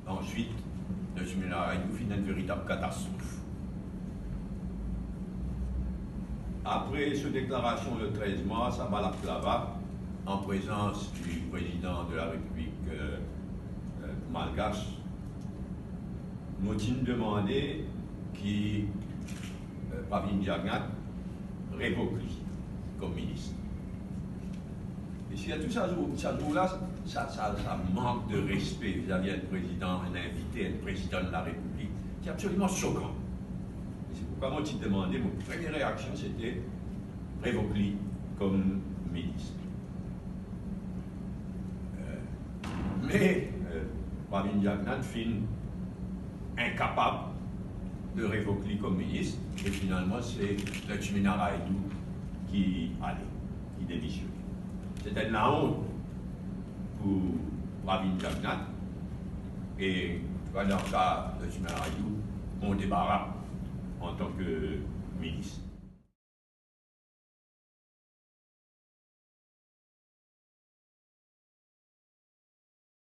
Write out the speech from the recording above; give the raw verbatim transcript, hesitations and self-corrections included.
Answit, Lakshmi Narayan finn enn veritab katastrof. Apre so deklarasion le trez mars a Balaklava, an prezans di prezidan de la Repiblik, euh, euh, malgash, nou ti demande ki, euh, Pravin Jagannath revok li kom minis. E sirtou sa zour, sa zour la, sa, sa, sa mank de respe vizavi enn prezidan, enn invite, enn prezidan de la Repiblik. Se absoliman sokan. E se poukwa mo ti demande, mo premie reaksion, sete revok li kom minis. Euh, me, euh, Pravin Jagannath finn inkapab de revok li kom minis, e finalman, se Lakshmi Narayan ki ale, ki demisionn. Se enn laont pou Pravin Jagannath, e, an tou ka, dan ka Lakshmi Narayan, bon debara antan ke minis.